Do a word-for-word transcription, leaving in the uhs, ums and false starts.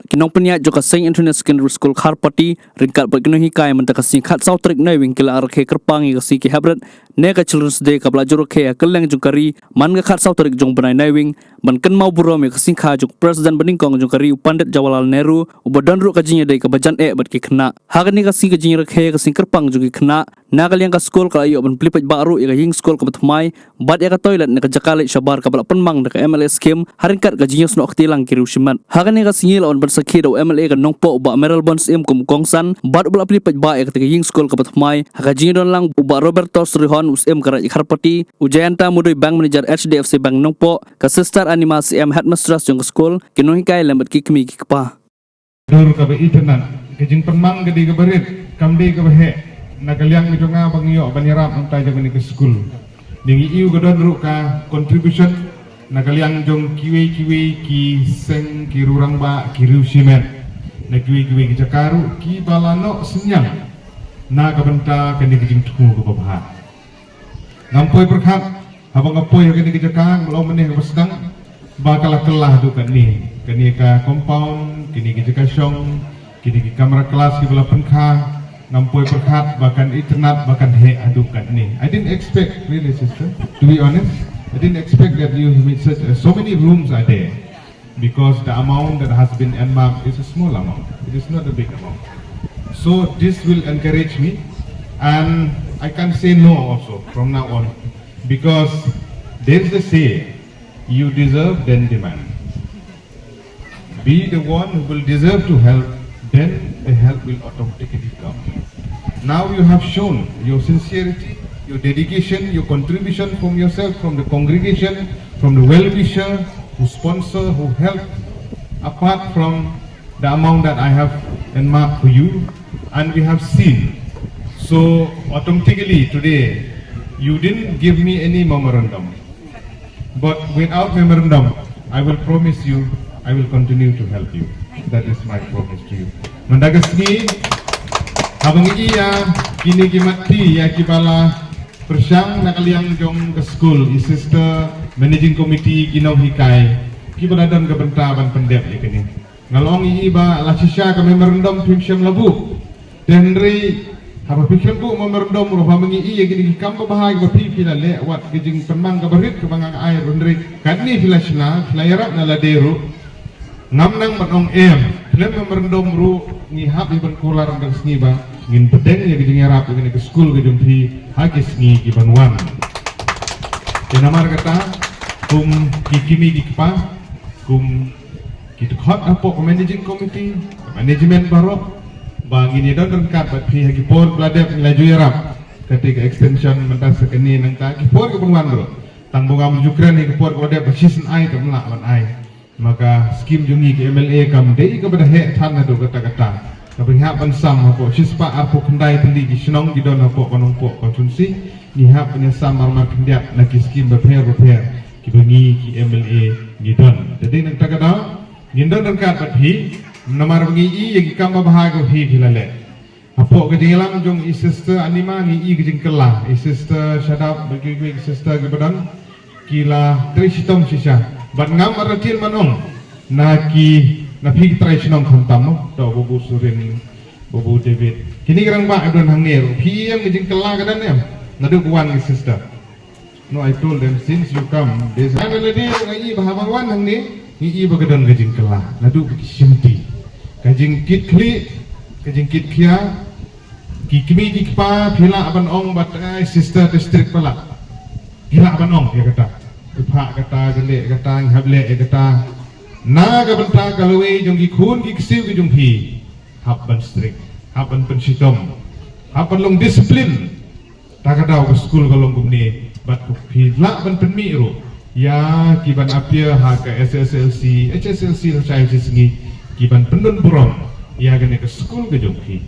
Ki nongpynïaid jong ka Saint Anthony Secondary School Kharpati ryngkat bad ki nonghikai mynta ka sngi khatsaw tarik Naiwieng ki la rakhe kyrpang ïa ka sngi ki heprit ne ka Children's Day kaba la ju rakhe ha kylleng jong ka ri man ka khatsaw tarik jong u bnai Naiwieng, ban kynmaw burom ïa ka sngi kha jong u President banyngkong jong ka ri u Pandit Jawaharlal Nehru, uba don ruh ka jingïadei kaba jan eh bad ki khynnah. Ha kane ka sngi ka jingrakhe ka sngi kyrpang jong ki khynnah, na ka liang ka skul ka la ïoh ban plie paidbah ruh ïa ka ïing skul kaba thymmai bad ïa ka toilet ne ka jaka leit shabar kaba la pynmang da ka M L A scheme ha ryngkat ka jingïasnoh kti lang ki riew shimet. Ha kane ka sngi la wan ban sakhi da u M L A ka Nongpoh u Bah Mayralborn Syiem kum u kongsan bad uba la plie paidbah ïa kata ka ïing skul kaba thymmai ha ka jingdon lang u Bah Roberto Srikhon u Syiem ka Raid Kharpati, u Jayanta Mudui Bank Manager H D F C Bank Nongpoh, ka Sister Anima Syiem Headmistress jong ka skul, ki nonghikai lem bad ki kmie ki kpa. Dur kaba itynnad, ka jingpynmang ka dei kaba rit, kam dei kaba heh, na ka liang ka jong nga ba ngi ïoh ban ïarap hangta jong kane ka skul. Ngi ïohi ka don ruh ka contribution na ka liang jong kiwei kiwei ki seng, ki riew rangbah, ki riew shimet, na kiwei kiwei ki jaka ruh kiba la noh synñiang na ka bynta kane ka jingthmu kaba bha. Ngam poi pyrkhat, haba nga poi ha kane ka jaka, nga long mynne kaba sdang, ba ka la kylla haduh katne. Kane ka compound, kine ki jaka shong, kine ki kamra class kiba la pynkha, ngam poi pyrkhat ba kan itynnad, ba kan heh haduh katne. I didn't expect, really, sister, to be honest, I didn't expect that you meet such, uh, so many rooms are there. Because the amount that has been earmarked is a small amount. It is not a big amount. So this will encourage me, and I can say no also from now on, because there is a say, "You deserve, then demand." Be the one who will deserve to help, then the help will automatically come. Now you have shown your sincerity, your dedication, your contribution from yourself, from the congregation, from the well-wisher who sponsor, who help, apart from the amount that I have earmarked for you, and we have seen. So automatically today, you didn't give me any memorandum. But without memorandum, I will promise you, I will continue to help you. That is my promise to you. Mynta ka sngi, haba ngi ïa kine ki mat phi ïa kiba la pyrshang na ka liang jong ka skul, i sister, managing committee, ki nonghikai, kiba la don ka bynta ban pyndep ïa kine. Nga la ong ïa i ba la shisha ka memorandum phim shym la buh. Te hynrei haba phi khlem buh memorandum ruh, haba ngi ïa kine ki kam babha kiba phi phi la leh, wat ka jingpynmang kaba rit kaba nga ai ruh, hynrei katne phi la shna, phi la ïarap na lade ruh. Ngam nang ban ong em, khlem memorandum ruh ngi hap ïa ban kular hangta ka sngi ba ngin pdiang ïa ka jingïarap ïa kane ka skul ka jong phi ha ki sngi ki ban wan. Te namar kata, kum ki kmie ki kpa, kum ki dkhot hapoh ka managing committee, ka management baroh, ba ngin ïa don ryngkat bad phi ha ki por ba la dep, ngi la ju ïarap. Kata ka extension mynta sa kane, nangta ki por ki ban wan ruh, tang ba ngam ju kren ha ki por ba la dep, ba shisien ai te ym lah ban ai. Ma ka skim jong ngi ki M L A kam dei kaba da heh than haduh katta katta. Kaba ngi hap ban sam hapoh shispah arphew khyndai tylli ki shnong ki don hapoh ka Nongpoh constituency, ngi hap ban ïa sam marmar khyndiat na ki skim bapher bapher kiba ngi ki M L A ngi don. Te dei na kata ka daw ngin don ryngkat bad phi, namar ba ngi i ïa ki kam babha kaba phi phi la leh. Hapoh ka jingïalam jong i sister Anima ngi i ka jingkylla, i sister Shadap bad kiwei kiwei ki sister kiba don, ki la trei shitom shisha. Bad ngam artatien ban ong na ki, na phi ki trai shnong khamtam, no, to Babu Surin, Babu David, kine ki rangbah kiba don hangne ruh, phi ïohi ïa ka jingkylla ka don em naduh ba wan ki sister. No, I told them, since you come, they said, "Ana lade ruh ngi i ba haba wan hangne, ngi i ba ka don ka jingkylla naduh ba ki shimti." Ka jingkitkhlieh, ka jingkitkhia, ki kmie ki kpa phi lah ban ong ba tang ai sister district palat. Phi lah ban ong ïa kata. Phi phah kata, ka leh kata, ngi hap leh ïa kata. Na ka bynta ka lawei jong ki khun ki ksiew ki jong phi, hap ban strict, hap ban pynshitom, hap ban long discipline. Ta ka daw ka skul ka long kumne, bad phi lah ban pynmih ruh ïa ki ban appear ha ka S S L C, H S L C lashai shi sngi, ki ban pyndon burom ïa kane ka skul ka jong phi.